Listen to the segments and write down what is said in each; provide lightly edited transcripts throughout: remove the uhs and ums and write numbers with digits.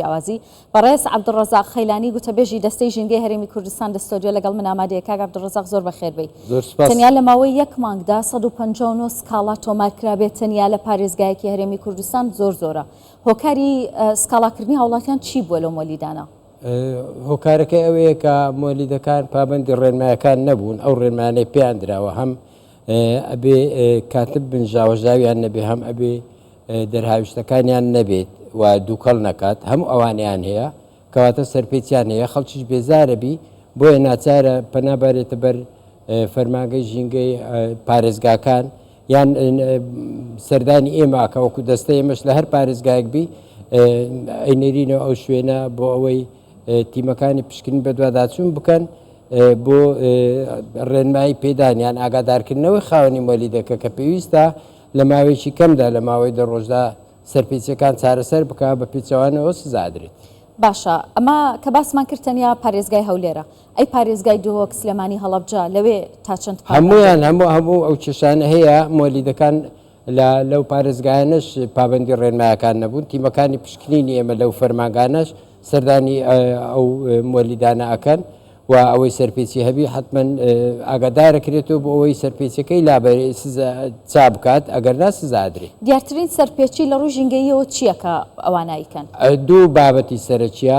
جیاوازی. بەڕێز عەبدولڕەزاق خەیلانی گوتەبێژی دەستەی ژینگەی هەرێمی کوردستان لە ستۆدیۆ لەگەڵ من ئامادەیە. کاک عەبدولڕەزاق زۆر بەخێر بێی. زۆر سوپاس. تەنیا لە ماوەی یەک مانگدا 159 سکاڵا تۆمار کرابێت تەنیا لە پارێزگایەکی هەرێمی کوردستان زۆر زۆرە. هۆکاری سکاڵاکردنی هاوڵاتیان چی بووە لەو مۆلیدانە؟ هۆکارەکەی ئەوەیە کە مۆلیدەکان پابەندی ڕێنمایەکان نەبوون، ئەو ڕێنمایانەی پێیان دراوە هەم ئەبێ کاتب بن ژاوەژاویان نەبێ، هەم ئەبێ دەرهاویشتەکانیان نەبێت و دووکەڵ نەکات، هەموو ئەوانەیان هەیە، کەواتە سەرپێچیان هەیە، خەڵکیش بێزارە بی، بۆیە ناچارە پەنا بەرێتە بەر فەرمانگەی ژینگەی پارێزگاکان یان سەردانی ئێمە کە وەکو دەستە ئێمەش لە هەر پارێزگایەک بی ئەینێرینەوە ئەو شوێنە بۆ ئەوەی تیمەکانی پشکنین بەدواداچوون بکەن بۆ ڕێنمایی پێدان یان ئاگادارکردنەوەی خاوەنی مۆلیدەکە کە پێویستە لە ماوەیەکی کەمدا لە ماوەی دە ڕۆژدا سەرپێچیەکان چارەسەر بکا بە پێچەوانەوە سزا ئەدرێت. باشە ئەمە کە باسمان کرد تەنیا پارێزگای هەولێرە ئەی پارێزگای دهۆک سلێمانی هەڵەبجە لەوێ تا چەند پابەندن؟ هەموویان هەموو هەموو ئەو کێشانە هەیە مۆلیدەکان لە لەو پارێزگایانەش پابەندی ڕێنمایەکان نەبوون تیمەکانی پشکنینی ئێمە لەو فەرمانگانەش سەردانی ئەو مۆلیدانە ئەکەن و ئەوەی سەرپێچی هەبی حەتمەن ئاگادارەکرێتەوە بۆ ئەوەی سەرپێچەکەی لابەرێ سزا چا بکات ئەگەر نا سزا ئەدرێ. دیارترین سەرپێچی لە ڕووی ژینگەییەوە چییە کە ئەوانە ئەیکەن؟ دوو بابەتی سەرەکیە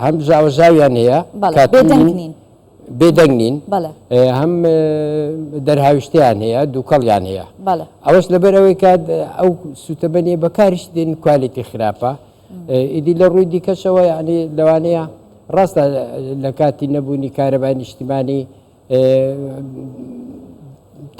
هەم ژاوەژاویان هەیە بەڵێ بێدەنگ نین. بێدەنگ نین بەڵێ. هەم دەرهاویشتەیان هەیە دووکەڵیان هەیە بەڵێ. ئەوەش لەبەر ئەوەی کە ئەو سووتەمەنیە بەکاریش دێن کوالێتی خراپە ئیدی لە ڕووی دیکەشەوە یعنی لەوانەیە ڕاستە لە کاتی نەبوونی کارەبای نیشتیمانی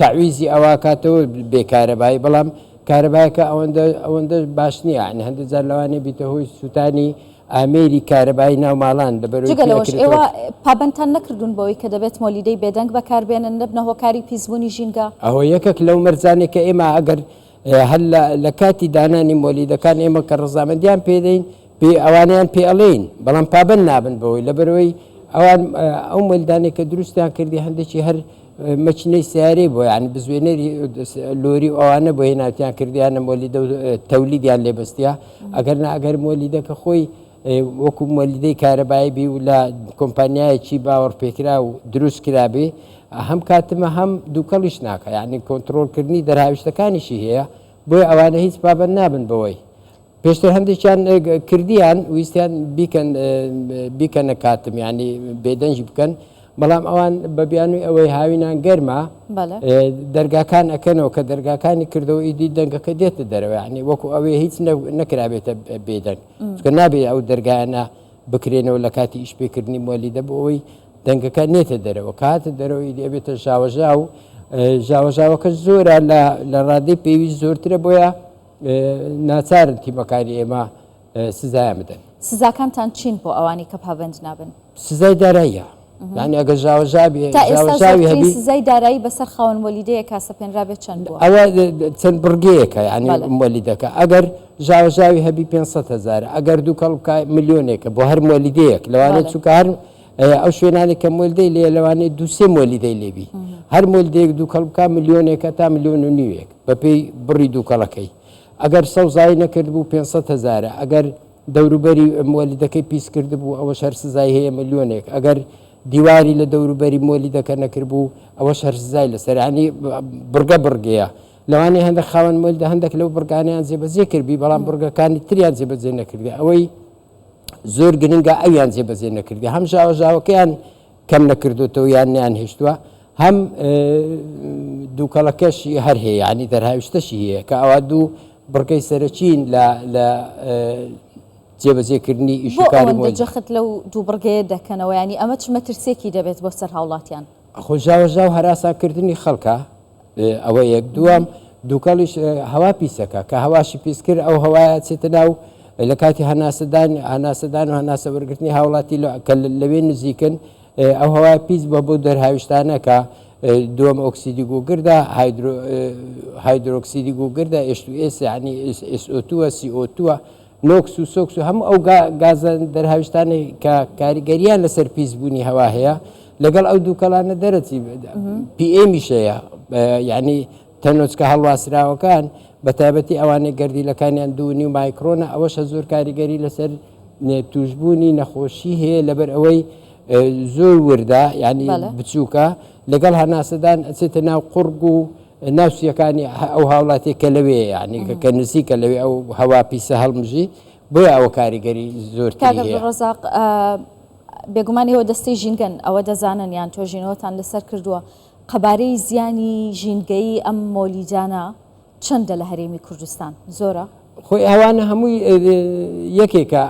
تەعویزی ئەوە کاتەوە بێ کارەبایی بەڵام کارەبایەکە ئەوەندە ئەوەندە باش نییە یعنی هەندێک جار لەوانەیە بیتە هۆی سووتانی ئامێری کارەبایی ناو ماڵان لەبەرەوەی جگە لەوەش پێ ئەکرێتەوە. ئێوە پابەندتان نەکردوون بەوەی کە دەبێت مۆلیدەی بێدەنگ بەکاربێنن نەبنە هۆکاری پیسبوونی ژینگە؟ ئەوە یەکێک لەو مەرجانەی کە ئێمە ئەگەر هەر لە کاتی دانانی مۆلیدەکان ئێمە کە ڕەزامەندیان پێدەین پێ ئەوانیان پێ ئەڵێین بەڵام پابەند نابن بەوەی لەبەرەوەی ئەوان ئەو مۆلیدانەی کە دروستیان کردی هەندێکی هەر مەچینەی سیارەی بۆ یعنی بزوێنەری لۆری و ئەوانە بۆ هێناتیان کردیانە مۆلیدە و تەولیدیان لێبەستە ئەگەر نا ئەگەر مۆلیدەکە خۆی وەکو مۆلیدەی کارەبایی بی و لە کۆمپانیایەکی باوەڕپێکراو دروست کرابێ هەم کاتمە هەم دووکەڵیش ناکا یعنی کۆنترۆڵکردنی دەرهاویشتەکانیشی هەیە بۆیە ئەوانە هیچ پابەند نابن بەوەی پێشتر هەندێکیان کردیان ویستیان بیکەن بیکەنە کاتم یعنی بێدەنگی بکەن بەڵام ئەوان بە بیانووی ئەوەی هاوینان گەرمە دەرگاکان ئەکەنەوە کە دەرگاکانی کردەوە ئیدی دەنگەکە دێتە دەرەوە یعنی وەکو ئەوەی هیچ نەکرابێتە بێدەنگ چونکە نابێت ئەو دەرگایانە بکرێنەوە لە کاتی ئیش پێکردنی مۆلیدە بۆ ئەوەی دەنگەکە نێتە دەرەوە کە هاتە دەرەوە ئیدی ئەبێتە ژاوەژاو ژاوەژاوەکە زۆرە لە ڕادەی پێویست زۆرترە بۆیە ناچارن تیمەکانی ئێمە سزایان بدەن. سزاکانتان چین بۆ ئەوانەی کە پابەند نابن؟ سزای داراییە یانی ئەگەر ژاوەژاوی تا ئێستا ژاوەژاوی زۆرترین هەبی سزای دارایی بەسەر خاوەن مۆلیدەیەکا سەپێنرابێت چەند بووە؟ ئەوە چەند بڕگەیەکە یانی بەڵێ. مۆلیدەکە ئەگەر ژاوەژاوی هەبی 500 هەزارە ئەگەر دووکەڵ بکا ملیۆنێکە بۆ هەر مۆلیدەیەک لەوانەیە بەڵێ. چونکە هەر ئەو شوێنانەی کە مۆلیدەی لێیە لەوانەیە دوو سێ مۆلیدەی لێبی هەر مۆلیدەیەک دووکەڵ بکا ملیۆنێکە تا ملیۆن و نیوێک بەپێی بڕی دووکەڵەکەی ئەگەر سەوزایی نەکردبوو 500 هەزارە ئەگەر دەوروبەری مۆلیدەکەی پیس کردبوو ئەوەش هەر سزای هەیە ملیۆنێک ئەگەر دیواری لە دەوروبەری مۆلیدەکە نەکردبوو ئەوەش هەر سزای لەسەر ینی بڕگە بڕگەیە لەوانەیە هەندێک خاوەن مۆلیدە هەندێک لەو بڕگانیان جێبەجێ کردبی بەڵام بڕگەکانی تریان جێبەجێ نەکردی ئەوەی زۆر گرنگە ئەویان جێبەجێ نەکردی هەم ژاوەژاوەکەیان کەم نەکردوتەوە یان نیان هێشتووە هەم دووکەڵەکەشی هەر هەیە ینی دەرهاویشتەشی هەیە کە ئەوە دوو بڕگەی سەرەکین لە لە جێبەجێکردنی ئیش و بۆ کاری ئەوەندە مۆلیدە. جەخت لەو دوو بڕگەیە دەکەنەوە یانی ئەمە چ مەترسیەکی دەبێت بۆ سەر هاوڵاتیان؟ خۆ ژاوەژاو هەراسانکردنی خەڵکە ئەوە یەک دووەم دووکەڵیش هەوا پیسەکە کە هەواشی پیس کرد ئەو هەوایە چێتە ناو لە کاتی هەناسەدان هەناسەدان و هەناسە وەرگرتنی هاوڵاتی کە لەوێ نزیکن ئەو هەوای پیس بە بۆ دەرهاویشتانە کە دووەم ئۆکسیدی گوگردە هایدرۆکسیدی گوگردە H2S یعنی SO2 CO2 NOx و SOx و هەموو ئەو گازە دەرهاویشتانەی کە کاریگەریان لەسەر پیسبوونی هەوا هەیە لەگەڵ ئەو دووکەڵانە دەرەچی PM یش هەیە یعنی تەنۆچکە هەڵواسراوەکان بە تایبەتی ئەوانەی گەردیلەکانیان 2.5 مایکرۆنە ئەوەشە زۆر کاریگەری لەسەر توشبوونی نەخۆشی هەیە لەبەر ئەوەی زۆر وردە یعنی بچووکە لەگەڵ هەناسەدان ئەچێتە ناو قوڕگ و ناو سیەکانی ئەو هاوڵاتیە کە لەوێ یعنی کە نزیکە لەوێ ئەو هەوا پیسە هەڵمژی بۆیە ئەوە کاریگەری زۆرتری کاک هەیە. عەبدولڕەزاق بێگومان ئێوە دەستەی ژینگەن ئەوە دەزانن یان تۆژینەوەتان لەسەر کردووە قەبارەی زیانی ژینگەیی ئەم مۆلیدانە چەندە لە هەرێمی کوردستان؟ زۆرە؟ خۆی ئەوانە هەمووی یەکێکە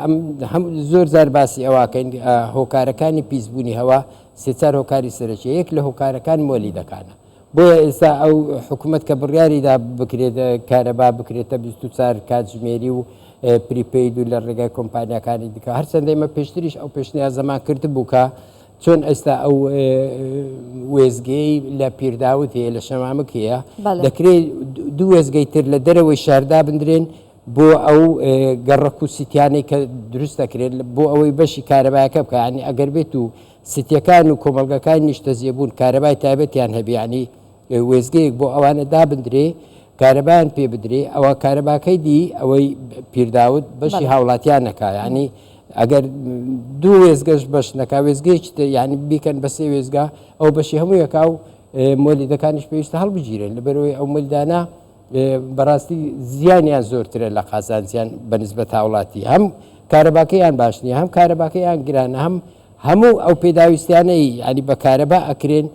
ئەم زۆر جار باسی ئەوواکەین هۆکارەکانی پیسبوونی هەوا سێ چار هۆکاری سەرەکی یەک لە هۆکارەکان مۆلیدەکانە بۆیە ئێستا ئەو حکوومەت کە بڕیاریدا بکرێت کارەبا بکرێتە 24 کاتژمێری و prepaid و لە ڕێگای کۆمپانیاکانی دیکە هەرچەندە ئێمە پێشتریش ئەو پێشنیازەمان کردبوو کە چۆن ئێستا ئەو وێزگەی لە پیرداوت هەیە لە شەمامک هەیە دەکرێت دوو وێزگەی تر لە دەرەوەی شاردا بندرێن بۆ ئەو گەڕەک و سیتیانەی کە دروست دەکرێت بۆ ئەوەی بەشی کارەبایەکە بکە ینی ئەگەر بێت و سیتیەکان و کۆمەڵگەکانی نیشتەجێبوون کارەبای تایبەتیان هەبێ یانی وێستگەیەک بۆ ئەوانە دابندرێ کارەبایان پێ بدرێ ئەوە کارەباکەی دی ئەوەی پیرداوت بەشی هاوڵاتیان نەکا ینی ئەگەر دوو وێزگەش بەش نەکا وێزگەیەکی تر یعنی بیکەن بە سێ وێزگا ئەو بەشی هەموو یەکا و مۆلیدەکانیش پێویستە هەڵبگیرێن لەبەرەوەی ئەو مۆلیدانە بەڕاستی زیانیان زۆرترە لە قازانجیان بە نسبەت هاوڵاتی هەم کارەباکەیان باش نییە هەم کارەباکەیان گرانە هەم هەموو ئەو پێداویستیانەی یانی بە کارەبا ئەکرێن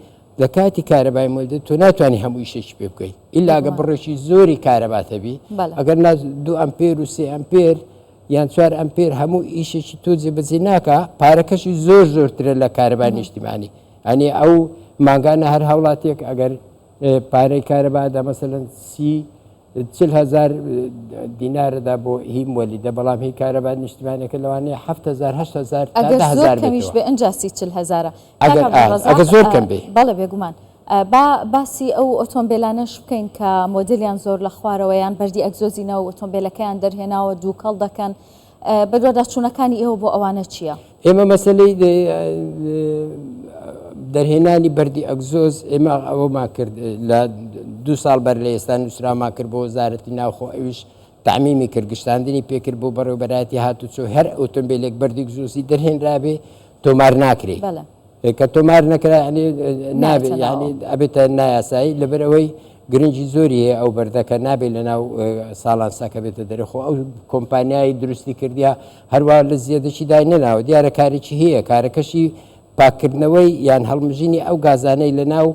لە کاتی کارەبای مۆلیدە تۆ ناتوانانی هەموو ئیشێکی پێ بکەیت ئیلا ئەگە بڕێکی زۆری کارەبات هەبی ئەگەر نا دو ئەمپێر و سێ ئەمپێر یان چوار ئەمپێر هەموو ئیشێکی تۆ جێبەجێ ناکا پارەکەشی زۆر زۆرترە لە کارەبای نیشتیمانی ئەنی ئەو مانگانە هەر هاوڵاتیەک ئەگەر پارەی کارەبا دا مەسەلەن سی 40 هەزار دینارەدا بۆ هی مۆلیدە بەڵام هی کارەبا نیشتیمانەکە لەوانەیە 7000 8000 تا ئەگەر 10 زۆر هەزار کەمیش بێتەوە بێ ئنجا سی 40 هەزارە. کاک ئەگەر ئا عەبدولڕەزاق ئەگەر زۆر کەم بێ. بەڵێ بێگومان. با باسی ئەو ئۆتۆمبێلانەش بکەین کە مۆدێلیان زۆر لە خوارەوە یان بەردی ئەگزۆزی ناو ئۆتۆمبێلەکەیان دەرهێناوە دووکەڵ دەکەن. بەدواداچوونەکانی ئێوە بۆ ئەوانە چییە؟ ئێمە مەسەلەی دەرهێنانی بەردی ئەگزۆز ئێمە ئەوەمان کرد لە دوو ساڵ بەر لە ئێستا نووسرامان کرد بۆ وەزارەتی ناوخۆ ئەویش تەعمیمی کرد گشتاندنی پێکرد بۆ بەڕێوەبەرایەتی هاتوچۆ هەر ئۆتۆمبیلێک بەردی ئەگزۆزی دەرهێنرابێ تۆمار ناکرێ کە تۆمار نەکرا یعنی نابێ یعنی ئەبێتە نایاسایی لەبەر ئەوەی گرنگی زۆری هەیە ئەو بەردە کە نابێت لە ناو ساڵانساکە بێتە دەرێ خۆ ئەو کۆمپانیای دروستی کردیا هەروە لە زیادەکی دای نەناوە دیارە کارێکی هەیە کارەکەشی پاکردنەوەی یان هەڵمژینی ئەو گازانەی لە ناو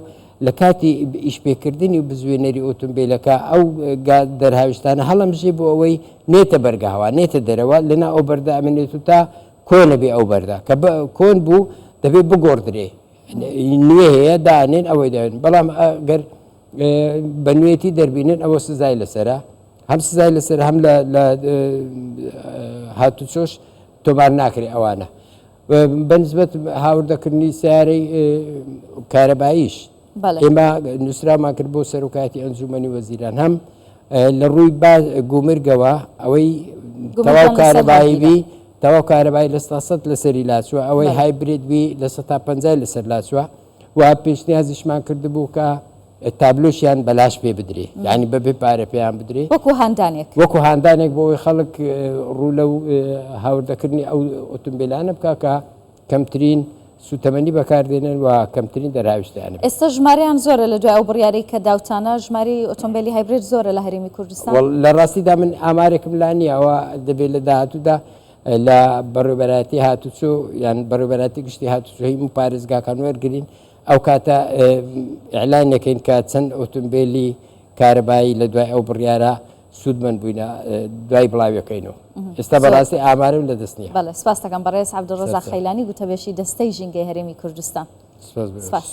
لە کاتی ئیشپێکردنی و بزوێنەری ئۆتۆمبیلەکە ئەو دەرهاویشتانە هەڵەمژێ بۆ ئەوەی نێتە بەرگەهەوا نێتە دەرەوە لەنا ئەو بەردە ئەمێنێت و تا کۆنە بێ ئەو بەردە کە کۆن بوو دەبێ بگۆڕدرێ نوێ هەیە دانێن ئەوەی دەێن بەڵام ئەگەر بە نوێتی دەربینن ئەوە سزای لەسرە هەم سزای لەسەر هەم لە هاتوچۆش تۆمار ناکرێ ئەوانە بەنسبەت هاوردەکردنی سیارەی کارەباییش ئێمە نووسرامان کرد بۆ سەرۆکایەتی ئەنجومەنی وەزیران هەم لە ڕووی گومرگەوە ئەوەی تەواو کارەبایی بی تەواو کارەبای لە 100 لەسەری لاچوە ئەوەی hybrid بی لە 50 لەسەر لاچوە و پێشنیازیشمان کردبوو کە تابلۆشیان بەلاش پێ بدرێ یعنی بەبێ پارە پێیان بدرێ وەکو هاندانێک وەکو هاندانێک بۆ ئەوەی خەڵک ڕوو لەو هاوردەکردنی ئەو ئۆتۆمبیلانە بکا کە کەمترین سوتەمەنی بەکاردێنن و کەمترین دەرهاویشتیان هەبێت. ئێستا ژمارەیان زۆرە لە دوای ئەو بڕیارەی کە داوتانە ژمارەی ئۆتۆمبێلی hybrid زۆرە لە هەرێمی کوردستان؟ لە ڕاستیدا من ئامارێکم لا نییە ئەوە دەبێت لە داهاتوودا لە بەڕێوەبەرایەتی هاتوچۆ یان بەڕێوەبەرایەتی گشتی هاتوچۆ هەموو پارێزگاکان وەرگرین ئەو کاتە ئیعلان دەکەین کە چەند ئۆتۆمبێلی کارەبایی لە دوای ئەو بڕیارە سوودمەند بووینە دوای بڵاویەکەینەوە ئێستا بەڕاستی ئامارم لە دەست نییە. بەڵێ سپاس دەکەم بەڕێز عەبدولڕەزاق خەیلانی گوتەبێژی دەستەی ژینگەی هەرێمی کوردستان. سپاس.